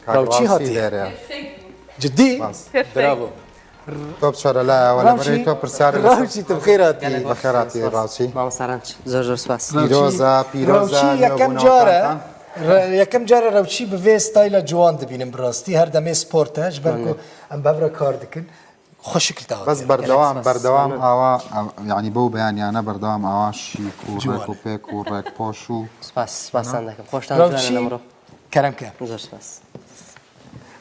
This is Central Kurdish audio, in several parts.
کاک ڕاوچی ڕاوچی هاتیە لێرەیە. جدی سپاس. براڤۆ. تۆ بچۆرە لایەوە لەبەرەی ڕاوچی تۆ پرسیارە لەسەر ڕاوچی تۆ بخێرهاتی. گەلەک بەخێرهاتی سپاس ڕاوچی. مامۆستا ڕەنج زۆر زۆر سپاس. ڕاوچی پیرۆزە پیرۆزە ڕاوچی یەکەم جارە نوێبوونەوەکانتان. یەکەم جارە ڕەوچی بڤێ ستایلە جوان دبینم بڕاستی هەر دەمێ سپۆرتە ژبەر کو ئەم بەڤرە کار دکن خۆشک بەس داوەتێ. گەلەک بەردەوام سپاس بەردەوام مەمنون. ئاوا یانی بەو بەیانیانە بەردەوام ئاوا شیک و ڕێک و جوانە. پێک و ڕێک پۆش و سپاس سپاستان دەکەم خۆشتان جوانن ڕەوچی ئەمڕۆ. کەرەم کە. زۆر سپاس.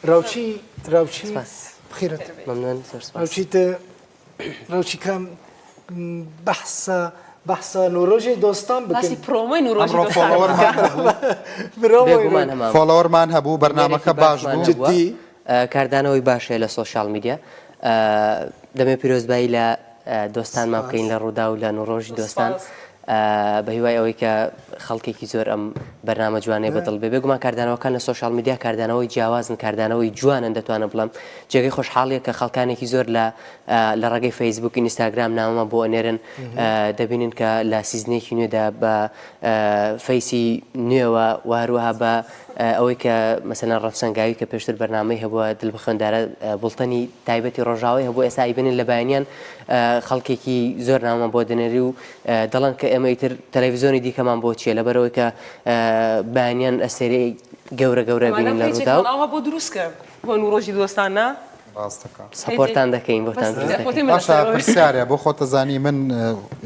ڕەوچی ڕەوچی سپاس. بخێرت. مەمنون زۆر سپاس. ڕەوچی تە ڕەوچی کام بەحسە بەحسە نوڕۆژی دۆستان بکەن. باسی پرۆمۆی نوڕۆژی ئەمڕۆ دۆستان فۆڵۆوەرمان بکە. هەبوو. پرۆمۆی بێگومان هەمان بوو. فۆڵۆوەرمان هەبوو بینەرێکی بەرنامەکە باش باشمان بوو. هەبووە. جدی؟ کاردانەوەی باش هەیە لە سۆشیال میدیا. دەمەوێت پیرۆزبایی لە دۆستانمان بکەین سپاس. لە ڕووداو لە نوڕۆژی دۆستان. سپاس. بە هیوای ئەوەی کە خەڵکێکی زۆر ئەم بەرنامە جوانەی بە دڵ بێ. بێگومان کاردانەوەکان لە سۆشیال میدیا کاردانەوەی جیاوازن، کاردانەوەی جوانن دەتوانم بڵێم. جێگەی خۆشحاڵیە کە خەڵکانێکی زۆر لە لە ڕێگەی فەیسبوک، ئینستاگرام نامەمان بۆ ئەنێرن، دەبینن کە لە season ێکی نوێدا بە face ی نوێوە و هەروەها بە ئەوەی کە مەسەلەن ڕەنج سەنگاوی کە پێشتر بەرنامەی هەبووە دل بخوێندارە بوڵتەنی تایبەتی ڕۆژاوای هەبوو ئێستا ئەیبینن لە بەیانیان خەڵکێکی زۆر نامەمان بۆ دەنێری و دەڵێن کە ئێمە ئیتر تەلەڤیزیۆنی دیکەمان بۆ چییە لەبەرئەوەی کە بەیانیان ئەستێرەی گەورە گەورە ئەمانە بینین لە ڕووداو. page ێکمان ئاوا بۆ دروست کە بۆ نوڕۆژی دۆستان نا؟ ڕاستەکە. support تان دەکەین بۆتان دروست دەکەین. باشە پرسیارێ بۆ خۆت ئەزانی من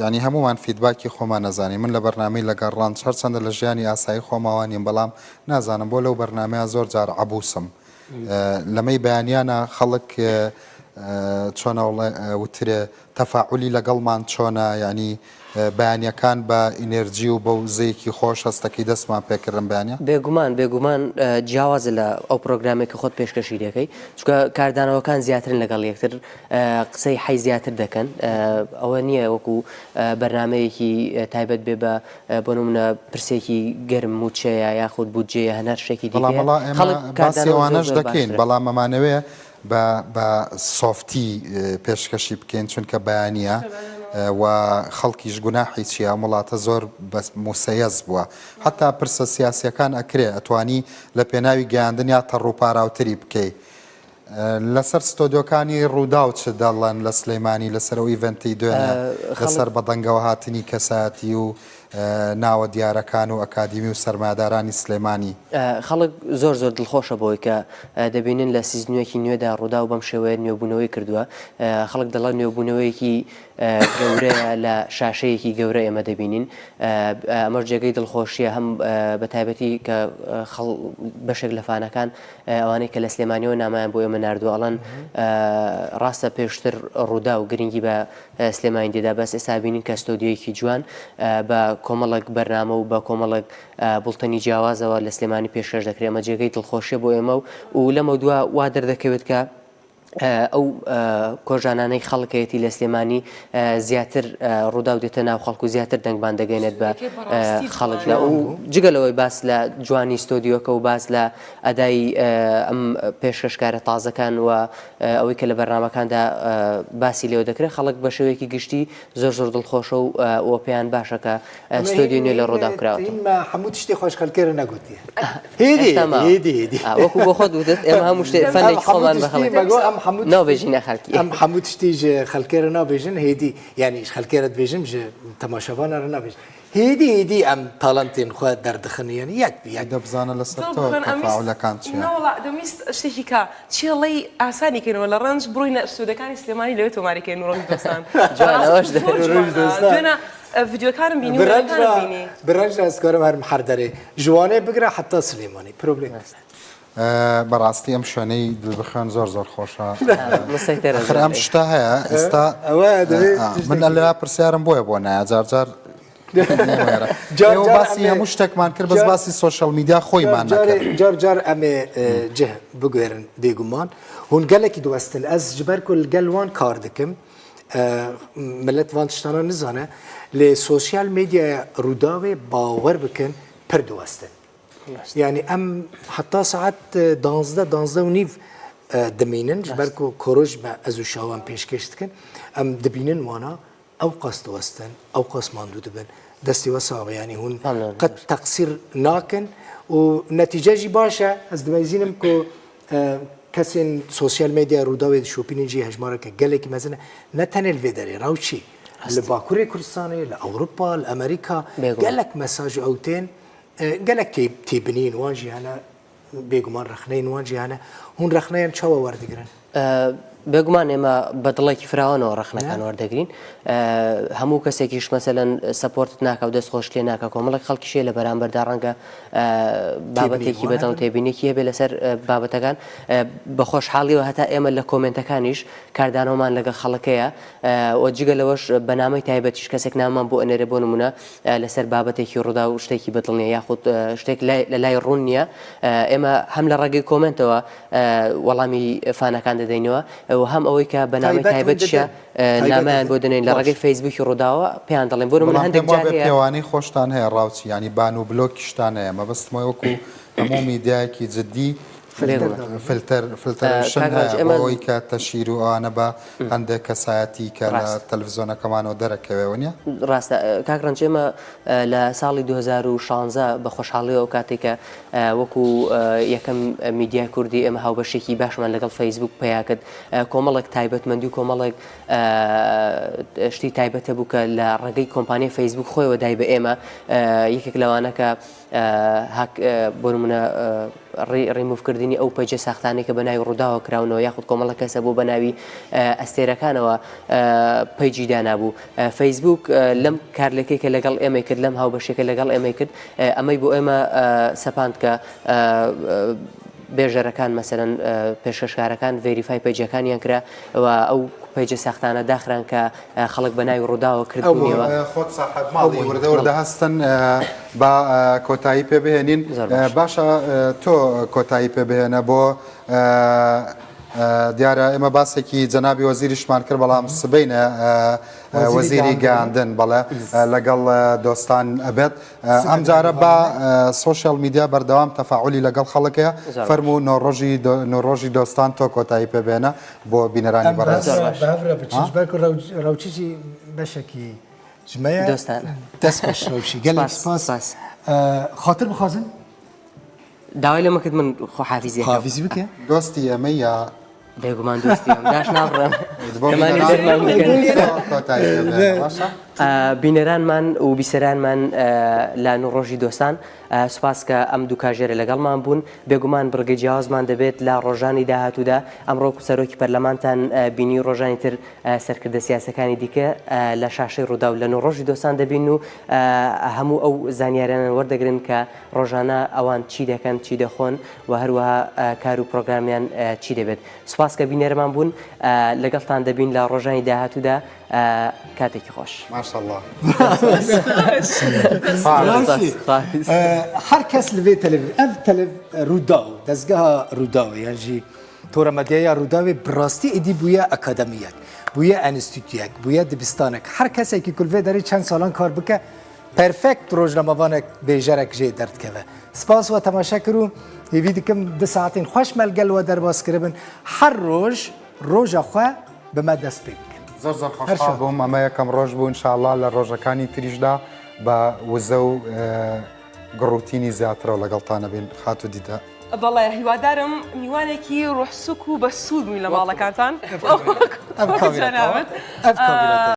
یانی هەموومان feedback ی خۆمان ئەزانین من لە بەرنامەی لەگەڵ ڕەنج هەرچەندە لە ژیانی ئاسایی خۆما وا نیم بەڵام نازانم بۆ لەو بەرنامەیە زۆر جار عەبوسم لەمەی بەیانیانە خەڵک چۆنە وترێ تەفاعولی لەگەڵمان چۆنە یانی بەیانیەکان بە ئینێرجی و بە وزەیەکی خۆش هەستەکەی دەستمان پێکردن بەیانە؟ بێگومان بێگومان جیاوازە لە ئەو پرۆگرامێک کە خۆت پێشکەشی دەکەی چونکە کاردانەوەکان زیاترن لەگەڵ یەکتر قسەی حەی زیاتر دەکەن ئەوە نییە وەکو بەرنمەیەکی تایبەت بێ بە بۆ نمونە پرسێکی گەرم موچەیە یاخود بودجەیە هەر شتێکی دیکە بەڵام وەڵا ئێمە خەڵک باسی کاردانەوە زۆر ئەوانەش زۆر دەکەین باشترە. بەڵام ئەمانەوێ بە بە soft ی پێشکەشی بکەین چونکە بەیانیە و خەڵکیش گوناحی چیە ئەم وڵاتە زۆر بە موسەیەس بووە حەتا پرسە سیاسیەکان ئەکرێ ئەتوانی لە پێناوی گەیاندنیا تەڕ و پاراوتری بکەی لەسەر ستۆدیۆکانی ڕووداو چ دەڵێن لە سلەیمانی لەسەر ئەو event ەی دوێنێ خەڵک لەسەر بەدەنگەوە هاتنی کەسایەتی و ناوە دیارەکان و ئەکادیمی و سەرمایەدارانی سلێمانی؟ خەڵک زۆر زۆر دڵخۆشە بەوەی کە دەبینن لە season ێکی نوێدا ڕووداو بەم شێوەیە نوێبوونەوەی کردووە، خەڵک دەڵێت نوێبوونەوەیەکی گەورەیە لە شاشەیەکی گەورە ئێمە دەبینین، ئەمەش جێگەی دڵخۆشییە هەم بە تایبەتی کە خەڵ بەشێک لە fan ەکان ئەوانەی کە لە سلێمانیەوە نامەیان بۆ ئێمە ناردووە ئەڵێن ڕاستە پێشتر ڕووداو گرنگی بە سلێمانی دەدا بەس ئێستا بینین کە ستۆدیۆیەکی جوان بە کۆمەڵێک بەرنامە و بە کۆمەڵێک بوڵتەنی جیاوازەوە لە سلێمانی پێشکەش دەکرێت ئەمە جێگەی دڵخۆشیە بۆ ئێمە و و لەمەودوا وا دەردەکەوێت کە ئەو کۆژانانەی خەڵکەیەتی لە سلێمانی زیاتر ڕووداو دێتە ناو خەڵک و زیاتر دەنگمان دەگەێنێت بە خەڵکدا و جگە لەوەی باس لە جوانی ستۆدیۆکە و باس لە ئەدای ئەم پێشکەشکارە تازەکان و ئەوەی کە لە بەرنامەکاندا باسی لێوە دەکرێت خەڵک بە شێوەیەکی گشتی زۆر زۆر دڵخۆشە و و پێیان باشە کە ستۆدیۆی نوێ لە ڕووداو کراوەتەوە. ئێمە هەموو تشتی خۆش خەلکێ رە نەگوتیە. هێدی هێشتا ماوە. هێدی هێدی. وەکو بۆ خۆت وتت ئێمە هەموو شتێ ئەم فەنێکی هەموو خۆمان بە تشتی خەڵک مەگۆ ئەم هەموو تشتی نابێژینە خەلکی. ئەم هەموو تشتی ژ خەلکێ رە نابێژن هێدی یانی ژ خەلکێ رە دبێژم ژ تەماشاڤانە رە نابێژن. هێدی هێدی ئەم talent ێن خۆ دەردخن یانی یەک بە یەک. دە بزانە لەسەر دڵ تۆ بخوێن ئەمویست تەفاعولەکان چیە؟ نەوەڵا دەمویست شتێکی کە چێڵەی ئاسانی کەینەوە لە ڕەنج بڕۆینە ستۆدیۆکانی سلێمانی لەوێ تۆماری کەین ڕۆژی دۆستان جوان بەڕاستی ئەوەش زۆر ڕۆژی جوانە دۆستان. دوێنە ڤیدیۆکانم بینی و بڕەنج وێنەکانم را بینی. بڕەنج را ئەسکارم هەرم حەر دەرێ ژوانێ بگرە حەتا سلێمانی پرۆبلێم نیە. بەڕاستی ئەم شوێنەی دلبخوێن زۆر زۆر خۆشە مسەیتەرە ئەخر ئەم شتە هەیە ئێستا ئەوە دەبێ من لەلا پرسیارم بۆیە بۆ نایە جار جار جار ئێوە جار باسی ئەمێ هەموو شتێکمان کرد بەس جار باسی سۆشیال میدیا خۆیمان جار نەکرد جار جار ئەمێ جه بگوێرن بێگومان هون gelekî diwestin ez ji ber ku li gel wan kar dikim milet van tiştana nizane lê sosyal medyaya Rûdawê bawer bikin pir diwestin. Yani em heta saet danzdeh danzdeh û nîv dimînin ji ber ku koroj me ez û şawan pêşkêş dikin em dibînin wana Ewqas diwestin, ewqas mandû dibin. دەستی وە ساغ یانی هون قەت تەقسیر ناکەن و نەتیجە ژی باشە ئەز دمەیزینم کو کەسێن سۆسیال مێدیا ڕووداوێ دشۆپینن ژی هەژمارەکە گەلێکی مەزنە نە تەنێ لە vê derê rawçî li Bakurê Kurdistanê li Ewropa li Amerîka gelek mesaj ew tên gelek têbiniyên wan jî hene بێگومان ڕەخنەی wan jî hene. Hûn ڕەخنەیان چاوە وەردەگرن؟ بێگومان ئێمە بە دڵێکی فراوانەوە ڕەخنەکان وەردەگرین. هەموو کەسێکیش مەسەلەن support ت ناکا و دەست خۆشت لێ ناکا، کۆمەڵێک خەڵکیش هەیە لە بەرامبەردا ڕەنگە بابەتێکی بەدڵ تێبینێکی هەبێ لەسەر بابەتەکان. بە خۆشحاڵیەوە هەتا ئێمە لە کۆمێنتەکانیش کاردانەوەمان لەگەڵ خەڵک هەیە و جگە لەوەش بە نامەی تایبەتیش کەسێک نامەمان بۆ ئەنێرێ بۆ نمونە لەسەر بابەتێکی ڕووداو شتێکی بەدڵ نیە یاخود شتێک لە لای ڕوون نییە ئێمە هەم لە ڕێگەی کۆمێنتەوە وەڵامی فانەکان دەدەینەوە و هەم ئەوەی کە بە نامەی تایبەتیشە نامەیان بۆ دەنێین لە ڕێگەی فەیسبووکی ڕووداوە پێیان دەڵێن بۆ نمونە هەندێک جار هەیە پێوانەی خۆشتان هەیە ڕاوچی یانی ban و بلۆکیشتان هەیە مەبەستم وەکو هەموو میدیایەکی جدی فلتەر filtration هەیە بۆ ئەوەی کە تەشهیر و ئەوانە بە هەندێک کەسایەتی کە لە تەلەفزیۆنەکەمانەوە دەرەکەوێ وەنیە؟ ڕاستە کاک ڕەنج ئێمە لە ساڵی 2016 بە خۆشحاڵیەوە ئەو کاتێک کە وەکو یەکەم میدیای کوردی ئێمە هاوبەشێکی باشمان لەگەڵ فەیسبوک پەیا کرد کۆمەڵێک تایبەتمەندی و کۆمەڵێک شتی تایبەت هەبوو کە لە ڕێگەی کۆمپانیای فەیسبوک خۆیەوە دای بە ئێمە یەکێک لەوانە کە هاک بۆ نمونە ڕیموڤ کردنی ئەو page ە ساختانەی کە بە ناوی ڕووداوە کراونەوە یاخود کۆمەڵە کەسە بۆ بە ناوی ئەستێرەکانەوە page ی دانابوو فەیسبوک لەم کارلێکەی کە لەگەڵ ئێمەی کرد لەم هاوبەشێکە لەگەڵ ئێمەی کرد ئەمەی بۆ ئێمە سەپاند کە بێژەرەکان مەسەلەن پێشکەشکارەکان verify page ەکانیان کرا و ئەو page ە ساختانە داخران کە خەڵک بە ناوی ڕووداوە کردبوونیەوە. خۆت ساحەب ماڵی وردە وردە هەستن با کۆتایی پێ بهێنین باشە تۆ کۆتایی پێ بهێنە بۆ دیارە ئێمە باسێکی جەنابی وەزیریشمان کرد بەڵام سبەینە وەزیری گەیاندن بەڵێ لەگەڵ دۆستان ئەبێت ئەم جارە با سۆشیال میدیا بەردەوام تەفاعولی لەگەڵ خەڵک هەیە فەرموو نۆڕۆژی نۆڕۆژی دۆستان تۆ کۆتایی پێ بێنە بۆ بینەرانی بەڕێز. بەهەڤرە بچین ژبەر کو ڕەوچیی بەشەکی ژمەیە دۆستان دەست خۆش ڕەوشی گەلێک سپاس خاتر بخوازن داوای لێمە کرد من خۆحافیزی خافیزی بکە دۆستی ئێمە یا بێگومان دۆستی ئەم داش نابڕم بینەرانمان و بیسەرانمان لە نوڕۆژی دۆستان سوپاس کە ئەم دوو کاژێرە لەگەڵمان بوون بێگومان بڕگەی جیاوازمان دەبێت لە ڕۆژانی داهاتوودا ئەمڕۆ سەرۆکی پەرلەمانتان بینی ڕۆژانی تر سەرکردە سیاسەکانی دیکە لە شاشەی ڕووداو لە نوڕۆژی دۆستان دەبین و هەموو ئەو زانیاریانە وەردەگرن کە ڕۆژانە ئەوان چی دەکەن، چی دەخۆن و هەروەها کار و پرۆگرامیان چی دەبێت. سوپاس کە بینەرمان بوون، لەگەڵتان دەبین لە ڕۆژانی داهاتوودا، کاتێکی خۆش. ماشاءاللە. هەر کەس لەێ تەلەڤ ئەv تەلەڤ ڕووداو دەزگەها ڕووداوێ یان ژی تۆرە مەدیایە ڕووداوێ بڕاستی ئیدی بووە ئەکادەمیەک بووە ئەنستیتویەک بووە دبستانێک هەر کەسێکی کولڤێ دەرێ چەند ساڵان کار بکە perfect ڕۆژنامەڤانێک بێژەرەک ژێ دەردکەوە سپاس وە تەماشا کرد و هێوی دکم دو ساعتین خوش مەلگەل وە دەرباز کردبن هەر ڕۆژ ڕۆژە خوە بەمە دەست پێ بکەن زۆر زۆر خۆشحاڵ بووم ئەمە یەکەم ڕۆژ بوو انشاءاللە لە ڕۆژەکانی تریشدا بە وزە و گڕوتینی زیاترەوە لەگەڵتان ئەبین خاتوو دیدە. بەڵێ هیوادارم میوانێکی ڕۆح سوک و بەسوود بووین لە ماڵەکانتان. ئەم کامێرا.